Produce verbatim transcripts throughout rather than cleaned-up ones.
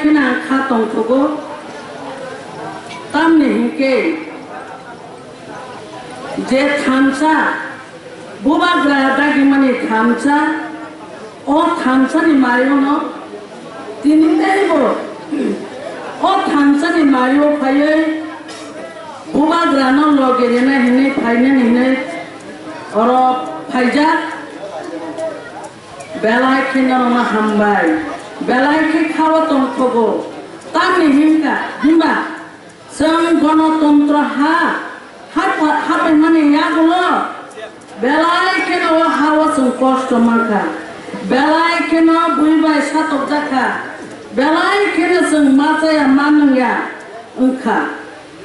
Kheno ang kha tongthogo, tamni hinkhe je thansa, bubagra dagimani thansa, o thansani mario'-no tini teibo o thansani mario' phaiwi bubagrano logi rina hinwi phainani hinwi oro phaijak. Belai khe norokno hambai, belai khe khao tongthogo. Tamni hinka, hinba chwng gonotontro ha, ha, hapaimani yagulo belai kheno o hao chwng kosto mankha, belai kheno bui bai satokjakha, belai kheno chwng ma chaya ma nungya wngkha.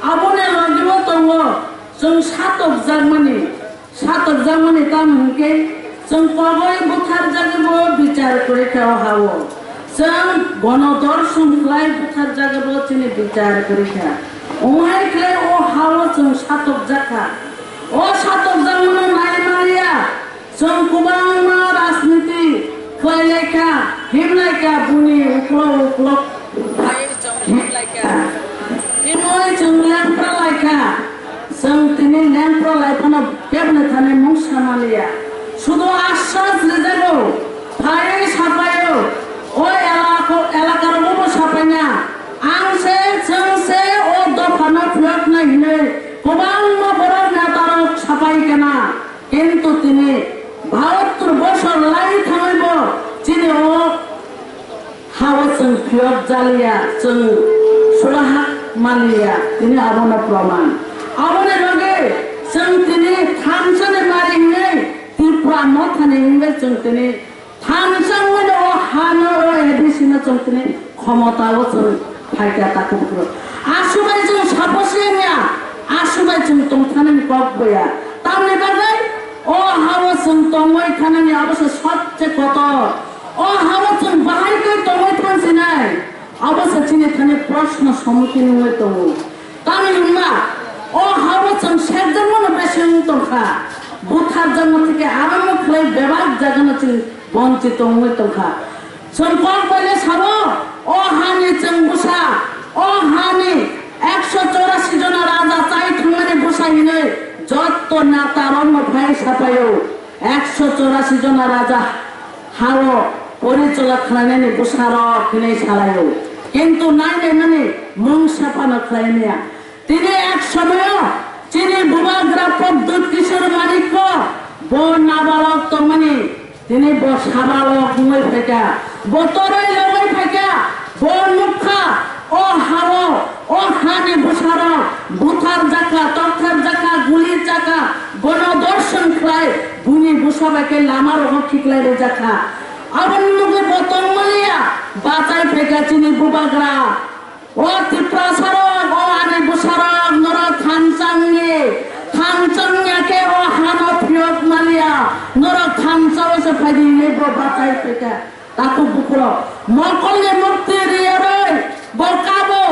Aboni logibo tongo chwng satokjakmani. Satokjakmani tamo hinkhe, chwng koboi butharjagwibo bichar kwrwi kha o hao. Chwng gonodorshan khlai butharjagwibo chini bichar kwrwi kha. Omo hai khlai o hao chwng satokjak kha. O satokjakmano nai manliya, chwng kwbangma rajniti khlai lai kha, him lai kha, buni uklok uklok. Himwi chwng lengpra lai kha, chwng tini lengpra lai phano keboni thani mungsa manliya. Sudu aswk rijago, phaiwi sapaio, o elako, elakarogo bo sapaina. Ang se, chwng se o dophano phiyoknai hinwi kwbangma borok netarok sapai kana. Kintu tini bahattor bosor lai thangwibo chini o hao chwng phiyok jaliya, chwng suraha manliya, tini abono proman. Aboni logi chwng tini thansani mari hinwi Tipra mothani hinwi chwng tini thansa wngmani o hano o A D C no chwng tini khomota o chwng phaikha takhuk phuru. Asubai chwng saposi wngya, asubai chwng tongthanani kok boya. Tamni bagwi o hao chwng tongwi thanani abo se sobse kotor. O hao chwng bahai khe tongwi thangsinai, abo se chini thani proshno sommukhin wngwi tongo. Tamni hwnba o hao chwng serjakmano besi wng tongkha, butharjakma theke aramo khlai bebak jagano chwng bonchito wngwi tongkha. Chwng kok bai le sabo, o hani chwng bwsa, o hani ekso chorasi jona raja chai thangmani bwsa hinwi jotto nata rokno phai sapaio. Ekso chorasi jona raja hao porichola khlainani bwsarok hinwi salaio. Kintu nai naimani mungsa phano khlai maya. Tini ek somoyo chini bubagra Pradyut Kishore Manikko bo nabalok tongmani, tini bo sabalok wngwi phaikha, bo toroi logwi phaikha, bo nukha o hao, o hani bwsarok butharjakha, tokthar jakha, guli chakha, gono dorshon khlai, buni bwsa bai khe lama rogo khiklai rijakha. Aboni loge bo tongmaliya, bachai phaikha chini bubagra. O Tiprasarok, o ani bwsarok, norok thansa wngya, thansa wngya khe o hano phiyok maliya, norok thansa o se phaidi hinwi bo bachai phaikha. Takhuk bukhurok, mokolni mukti riyarwi bo kabo,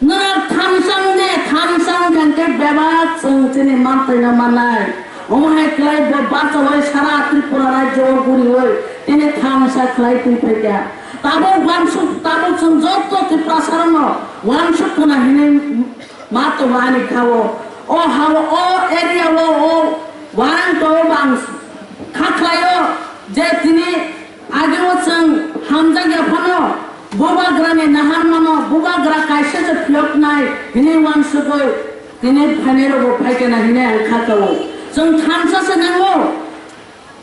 norok thansa wngdi, thansa wngkha khe bebak chwng chini manthaino mannai. Omo hai khlai bo bachawai sara Tripura rajyo o guriwi tini thansa khlai twi phaikha. Tabuk wansuk, tabuk chwng joto Tiprasarokno wansuk khna hinwi ma tongo ani kha-o. O ha-o, o area-o, o warang to bang kha khlai-o je tini age-o chwng hamjak ya phano bubagrani naharmano bubagra kaisa se phiyoknai hinwi wansugwi tini phainairokbo phaikha na hinwi ang kha kao. Chwng thansa se nango.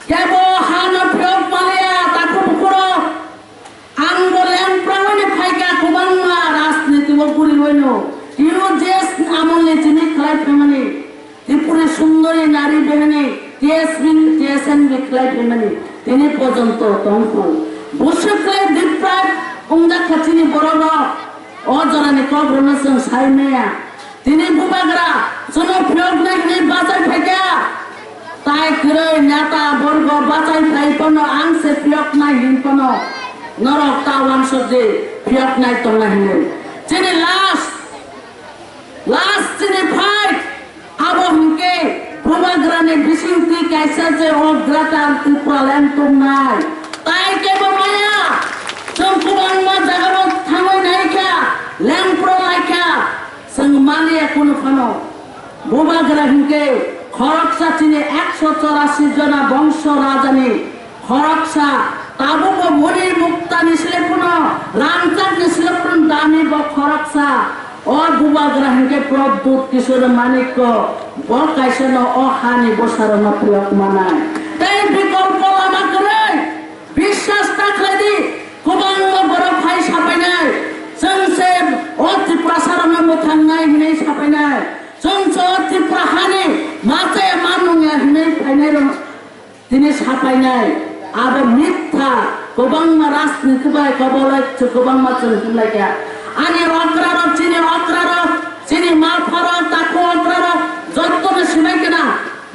Kebo hano phiyok maliya takhuk bukhurok. Ang bo lengprangmani phaikha kwbangma rajniti o guriwino. T U J S amolni chini khlai phaimani. Tripura Sundori Nari Behani, T S B, T S N B khlai phaimani. Tini porjonto tongkhu. Bwswk khlai deprive wngjak kha chini bororok. O jorani kokrokno chwng sai maya. Tini bubagra chwngno phiyoknai hinwi bachai phaikha. Tai kwrwi neta borgo bachai phai phano ang se phiyoknai hin phano norok ta wansukdi phiyoknai tongna hinwi. Chini last, last chini fight abo hinkhe bubagrani bisingtwi kaisa je o Greater Tipraland tongnai. Tai kebo maya, chwng kwbangma jagao thangwi Bubagra hinkhe khoroksa chini ekso chorasi jona bongso rajani khoroksa, tabukbo boni muktani sle phano, rangchakni sle phano dami bo khoroksa. O Bubagra hinkhe Pradyut Kishore Manikya, bo kaisano o hani bwsarokno phiyok manai. Tei bikolpo lama kwrwi. Biswas ta khlai di, kwbangma borok phai sapainai, chwng se o Tiprasarokno mwthangnai hwnwi sapainai, chwng se o Tipra hani ma chaya ma nungya hwnwi phainairok tini sapainai. Abo mitha, kwbangma rajniti bai kobolai kwbangma chwng hwnlaikha. Ani okrarok, chini okrarok, chini ma pharok, takhuk okrarok, jottono sinai kena.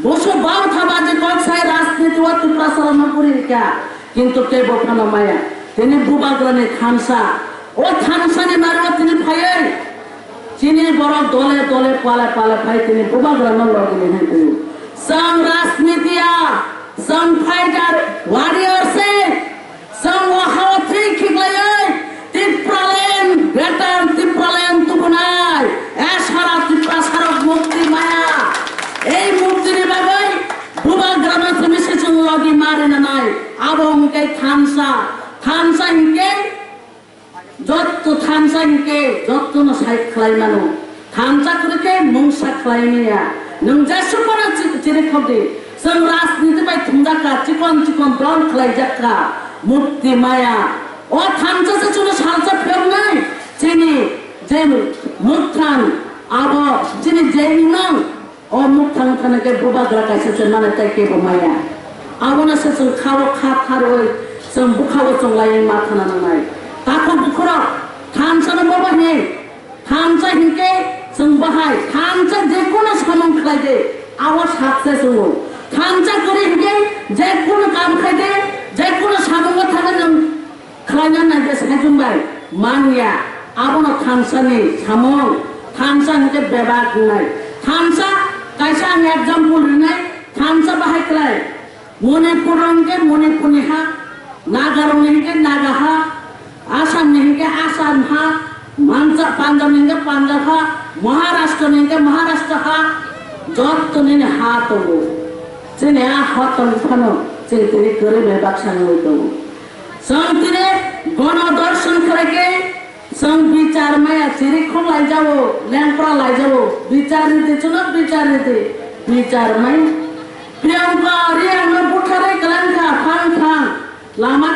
Busu bang thaba je kok sai rajniti o Tiprasa rok no puri rikha, kintu tei bo phano maya. Tini Bubagra ni thansa, o thansa ni maro tini phaiwi, chini borok dole dole pale pale phai tini Bubagra no logi ni hai tini. Chwng rajniti ya, chwng fighter warrior se. Chwng o ha-o thwi khiklaiwi Tipraland, Greater Tipraland tubunai, esara Tiprasarok mukti maya. Ei muktini bagwi Bubagrano simi se chwng logi ma rina nai. Abo hwnkhe thansa, thansa hinkhe jotto thansa hinkhe jottono sai khlai mano. Thansa kwrwi khe mungsa khlai maya. Nwng jesuk phano chi-, chiri khok di. Chwng rajniti bai thumjak kha, chikon chikon dol khlaijak kha. Mukti maya. O thansa se chwngno salsa phiyoknai. Chini je mwkthang abo chini je imang. O mukthang thana khe Bubagra kaisa se mane tei kebo maya. Abono se chwng khao kha tharwi chwng bwkhao chonglaiwi ma thana nangnai. Takhuk bukhurok thansa no bobo hini. Thansa hinkhe chwng bahai, thansa jekunu samung khlai de, abo success wngo. Thansa kwrwi hinkhe jekunu kam khai de, jekunu samungo thangwi nwng khlaina nai de saichung bai manya. Abono thansa ni samung, thansa hinkhe bebak wngnai. Thansa kaisa ang example rinai, thansa bahai khlai. Manipur rok hinkhe Manipur ni ha, Naga rok ni hinkhe Naga ha, Assam ni hinkhe Assam ha, Mancha-, Punjab ni hinkhe Punjab ha, Maharashtra ni hinkhe Maharashtra ha, jotto nini ha tongo. Chini a ha tong phano chini tini kwrwi bai baksa wngwi tongo. Chwng tini gono dorshon khlai khe Chwng bichar maya chiri khok laijao, lengpra laijao, bichar ridi chwngno bichar ridi, bichar maya. Priyanka Riang no butharwi kwlangkha, phang phang, lama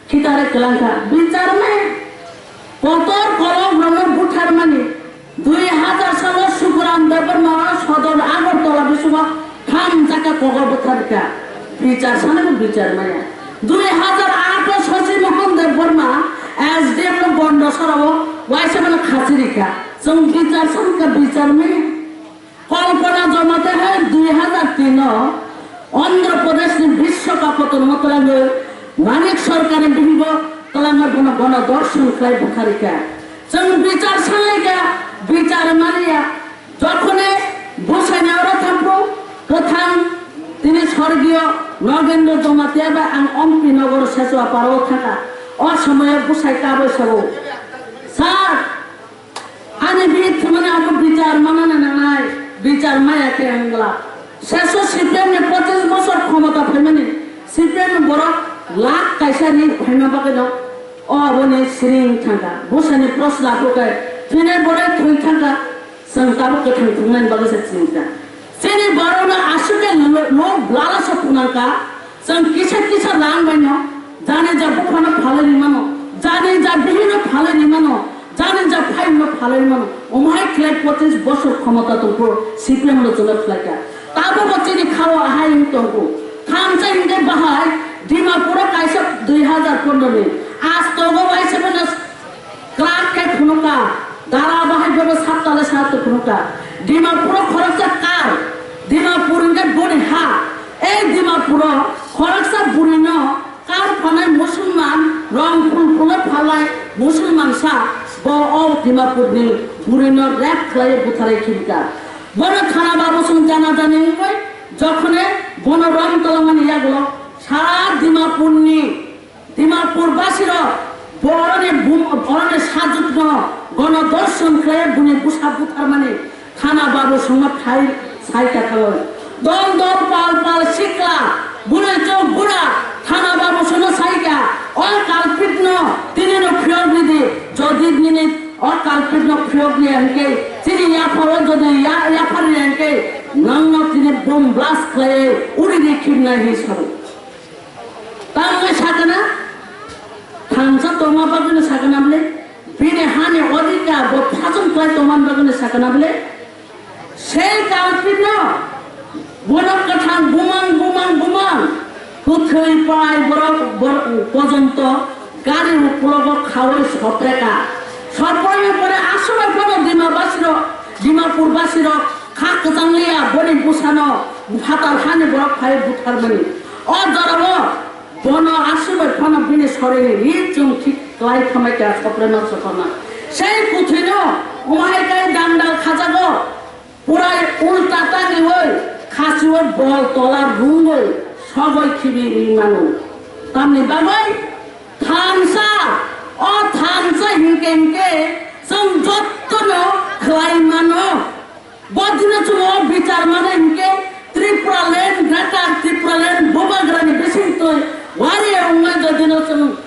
khitarwi kwlangkha, bichar maya. Kotor kolok rokno butharmani, dui hazar salo Sukuram Debbarma Sodor Agartala bisingo Thansa khe kokol bwtharkha, bichar sanani bichar maya. Dui hazar aat o Shashi Mohan Debbarma S D M no Gonda sarao waisa mano khasi rikha. Chwng bichar sankha bichar maya. Kalpana Jamatia hai dui hazar tin o Andhra Pradesh ni Biswakap o tongma twlangwi Manik Sarkar ni bihigo twlangwi bono bono dorshon khlai bwkha rikha. Chwng bichar sanlaikha, bichar maliya. Jokhone bwsaini oro thangphru kwthang tini sorgiyo Nogendra Jamatia bai ang Ompi Nogor Sechuapara o thangkha. O somoyo bwsai kaboi sabo, "Sir, ani bihik thwimani abo bichar manna nangnai, bichar maya khe wngla." Seso C P M ni pochis bosor khomota phaimani, C P M ni borok lakh kaisa ri phaima bagwino o aboni siring thangkha. Bwsani proshno aphuru khe, "Thwinai borai thwi thangkha." Chwng tabuk kwthang thwngnaini bagwi se chini ta. Chini borokno aswk khe lo-, lob lalasok phunang kha. Chwng kisa kisa rang baino jani ja buphano phalwi ri mano, jani ja bihikno phalwi ri mano, jani ja phaino phalwi ri mano. Omo hai khlai pochis bosor khomota tongkho C P M no chwngno khlai kha. Tabukbo chini khao ahai wng tongkho. Thansa hinkhe bahai Dimapuro kaisa dui hazar pondro ni. Astogo waisa phano Clerk khe phunukha, dara bahai bobo saptale sapta phunukha. Dimapuro khoroksa kar, Dimapur hwnkhe boni ha. Ei Dimapuro khoroksa burino kar phanai musulman rong phul phulwi phalai musulman sa bo o Dimapurni burino rape khlaiwi butharwi khibikha. Bono thana babu song jana jani wngwi jokhone bono rong tolongmani yagulo sara Dimapurni Dimapur basirok boroni bum-, boroni sajwkno gono dorshon khlai buni bwsa butharmani thana babu songma phai Saikha thalwi. Dol dol pal pal sikla, bwrwi chuk bura, thana babu sono saikha, o culprit no tini no phiyok ridi, jodi nini o culprit no phiyok riya hinkhe, chini yapharo jodi ya, yaphar riya hinkhe, nang no tini bomb blast khlaiwi uri di khibnai hi sabo. Tamni sakana, thansa tongma bagwino sakana bwle, bini hani odhikar bo phachung khlai tongma bagwino sakana bwle, sei culprit no bono kwthang bumang, bumang, bumang, kwthwi pai borok, borok pojonto gari ukulogo khaui sopreka. Sopraini pore aswk phano Dima basirok, Dimapur basirok kha kwchang liya boni bwsano phatar hani borok phai butharmani. O jorao bono aswk phano bini sorini ri chum thik klai thamai kha sopreno soprona. Sei kwthwino umahai kai dandal khajago. Purai ulta tangwi khasiui bol tola rungwi sogwi khibi ri mano. Tamni bagwi thansa, o thansa hinkhe hinkhe chwng jottono khlai mano. Bo dino chwng o bichar mano hinkhe Tripura land, Greater Tripura land bubagrani bisingtwi wari wngwi jodino chwng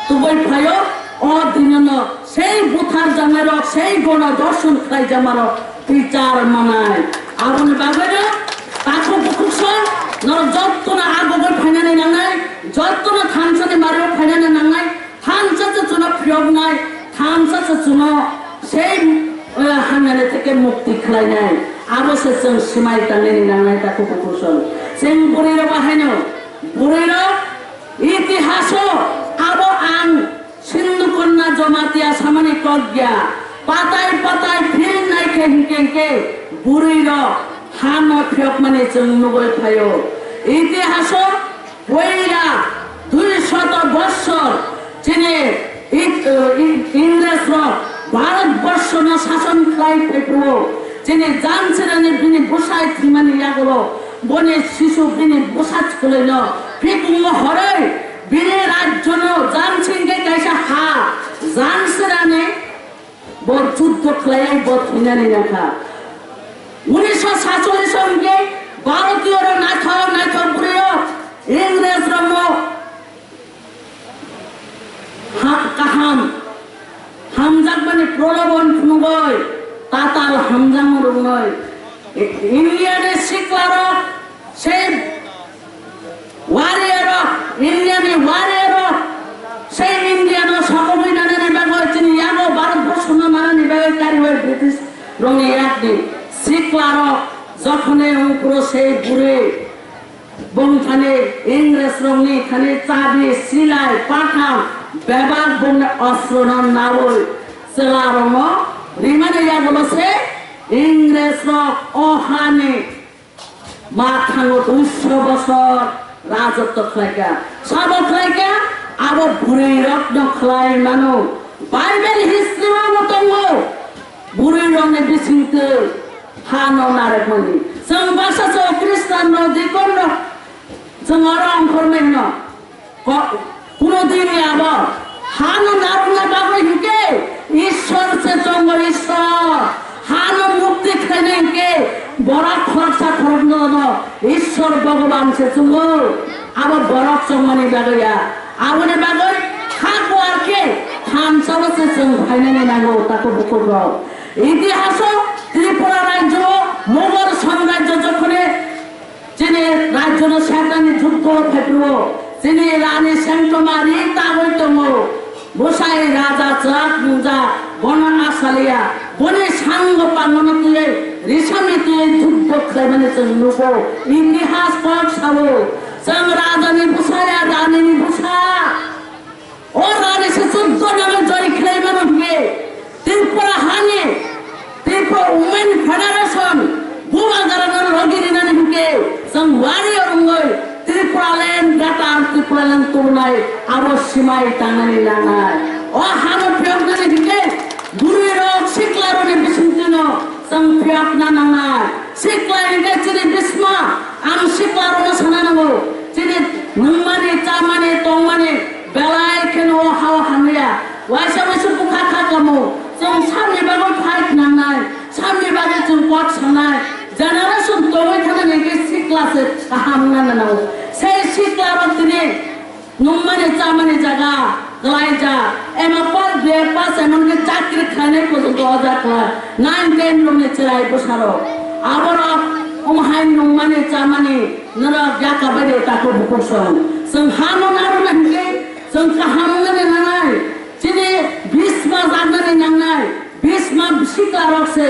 tubui phaio, o dinono sei buthar janairok, sei gono dorshon khlai jamarok bichar manai. Aboni bagwino takhuk bukhuk song norok jottono agogwi phainani nangnai, jottono thansani mario phainani nangnai, thansa se chwngno phiyoknai, thansa se chwngno sei, eh, hamyani theke mukti khlainai. Abo se chwng swmai tangnani nangnai takhuk bukhuk song. Chwng bwrwirok bahaino, bwrwirok itihaso abo ang Sindhu Kanya Jamatia samani kok ya, patai patai phil nai khe hinkhe hinkhe bwrwi rok hano phiyokmani chwng nugwi phaio. Itihaso puila dui shoto bossor chini Ing-, Ing-, Ingres rok Bharat borshono sason khlai phaiphuru chini Jhansi Rani bini bwsai thwimani yagulo boni sisu bini bwsa chwlwino phikungo horoi Bini rajyono Jhansi hwnkhe kaisa ha, Jhansi Rani bo juddho khlaiwi bo thwinani nangkha. Unisho satchollish hwnkhe Bharatiyo rok naithok naithok bwrwi rok Ingres rokno ha-, kaham hamjakmani prolobon phunugwi tatal hamjakma rwngnai. India ni sikla rok sei Warrior rok, India ni warrior rok, sei India no sokogwi nanani bagwi chini yago Bharat borsho no nanani bagwi kariwi British rokni yakni sikla rok jokhone ungkuro sei bwrwi bung thani Ingres rokni thani chabi, silai, patham bebak bungni ostro no nawi chwla rok no rimani yago no se Ingres rok o hani Ma thango duiso bosor rajotw khlaikha. Sabo khlaikha, abo bwrwi rokno khlai mano. Bible history o no tongo. Bwrwi rokni bisingtwi hano narwkmani. Chwng basa chwng Christian rok, deacon rok, chwng oro ongkhormani hwno. Ko-, kuno din ni abo hano narwkna bagwi hinkhe Ishwar se chongo, Ishwar. Hano mukti khlaina hinkhe borok khoroksa khorokno no Ishwar Bhogoban se chongo. Abo borok chongmani bagwi ya. Aboni bagwi kha kuar khe thansa o se chwng phainani nango takhuk bukhuk rok. Itihaso Tripura rajyo Mughal samrajyo jokhone Chini rajyono seknani jukto phaipro, chini rani sengchoma ri tagwi tongo. Bwsai raja chwrak nungjak, bono asaliya, boni sango pangono twiwi, risani twiwi jukto khlaimani chwng nugo. Itihas kok sao, chwng rajani bwsaya, ranini bwsa. O rani se chuddo nangwi joi khlai mano hwnkhe, Tripura hani, Tripura Women Federation, Bubagrano logi rinani hwnkhe, chwng warrior wngwi Tripura land, Greater Tripura land tubunai abo simai tangnani nangnai. O hano phiyoknani hwnkhe, bwrwi rok, sikla rokni bisingtwino chwng phiyokna nangnai. Sikla hwnkhe chini bisma, ang sikla rokno sana nango. Chini nungmani, chamani, tongmani, Belai kheno o hao hamya. Waisa waisa bukha kha kamo. Chwng samni bagwi fight nangnai. Samni bagwi chwng kok sanai. Generation to sikla se kaham wngna nango. Sei sikla rok tini nungmani chamani jaga kwlaijak. M A pass, B A pass, emonki chakri khlainai porjonto o jaga nine ten rokni chwrai bwsarok. Aborok omo hai nungmani chamani norok yaka bai de tako bukursong. Chwng hano narwkna hinkhe chwng kaham wngnani nangnai. Chini bisma jagnani nangnai. Bisma sikla rok se.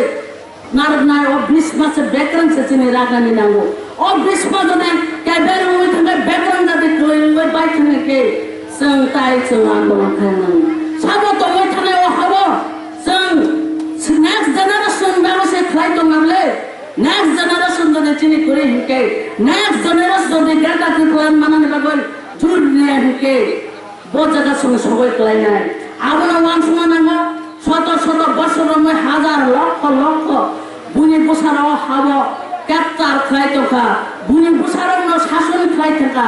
Narwknai o bisma se bekrang se chini ragani nango. O bisma jone keber wngwi thangkhe bekrang jati kwlwi wngwi bai thangkhe chwng tai chwng ang bono khainang. Sabo tongwi thanai o habo chwng next generation bago se khlai tongna le. Next generation jone chini kwrwi hinkhe next generation jone Greater Tipraland manani bagwi jur niya hinkhe. Bo jaga chwng sogwi klainai. Abono uansukna nango, soto soto bosor romwi hazar lokho lokho buini bwsarok habo capture khlai tongkha, buini bwsarokno sason khlai thangkha.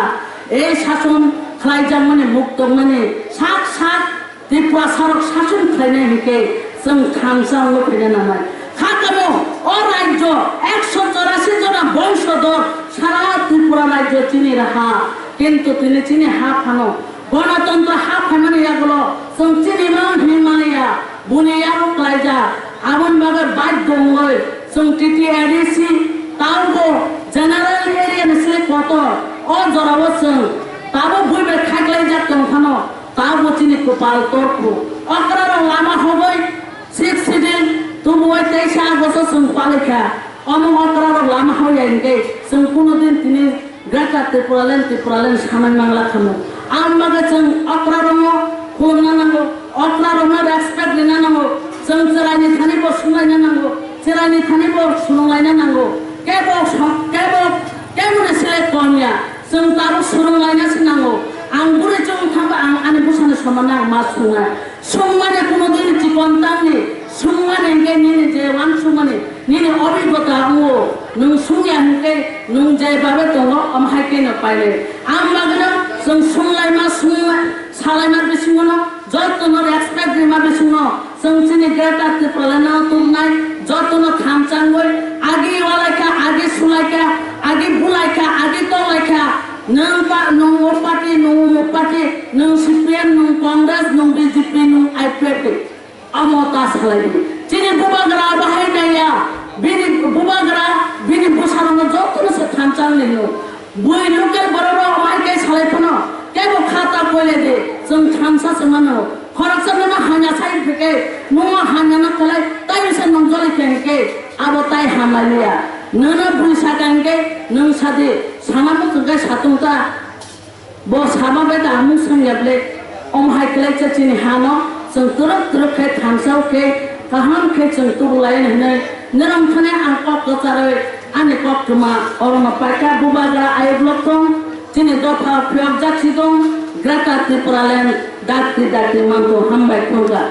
Ei sason khlaijakmani muk tongmani sak sak Tiprasarok sason khlainai hinkhe chwng thansa wngwi phaina nangnai. Kha tamo o rajyo ekso chorasi jona bongso dor sara Tripura rajyo chini raha, kintu tini chini ha phano Ganatantro ha phaimani yagulo chwng chini man hinmani ya, buni yago klaijak. Aboni bagwi badhyo wngwi chwng T T A D C, taubo general area ni sle kotor, o jorao chwng tabo buibai khaklaijak tong phano, tabo chini kwpal torkhu. Okrarok lama hogwi six schedule tubuwi teisa August o chwng palaikha. Omo okrarok lama hoya hinkhe chwng kuno din tini Greater Tipraland, Tipraland sanai mangla khamo. Ang bagwi chwng okrarokno khulumna nango, okrarokno respect rina nango, chwng chwraini thani bo sunglaina nango, chwraini thani bo sununglaina nango. Kebo som-, kebo, keboni sile kom ya, chwng tabuk sununglaina se nango. Ang bwrwi chwng thangba ang ani bwsani somanno ang ma sungnai. Sungmani kuno din chikon tangni, sungmani hinkhe nini je uansukmani, nini obhigota wngo, nwng sungya hinkhe nwng je babe tongo, omo hai kheno painai. Ang bagwino chwng sunglaima, sungma-, salaima bisingono, jotono respect rima bisingo, chwng chini Greater Tipralandno tubunai, jotono thansa wngwi, agi walaikha, agi sulaikha, agi bulaikha, agi tonglaikha, nwng pa-, nwng o party, nwng o party, nwng C P M, nwng Congress, nwng B J P, nwng I P F T. Omo ta salai di. Chini bubagra bahai naiya. Bini bubagra, bini bwsarokno jotono se thansa wngwi nw. Bui local borok rok omo hai khe salai phano. Kebo kha ta koile di. Chwng thansa se mano. Khoroksa nono hanya sai phike. Nono hanya no khlai. Tai se nong joli khe hike. Abo tai hamaliya. Nono bui saka hike. Nwng sadi. Sana muchung khe satung ta. Bo sama bai da amung sangya ble, om hai khlai cha chini hano, chwng twrwk twrwk khe thansa o khe, kaham khe chwng tubu lai hwnwi, nwrwng thani ang kok kwcharwi, ani kok thwma, orono paikha bubagra ayuk lok tong, chini dopha phiyok jaksi tong, Greater Tipraland, dakti dakti manto hambai khulga.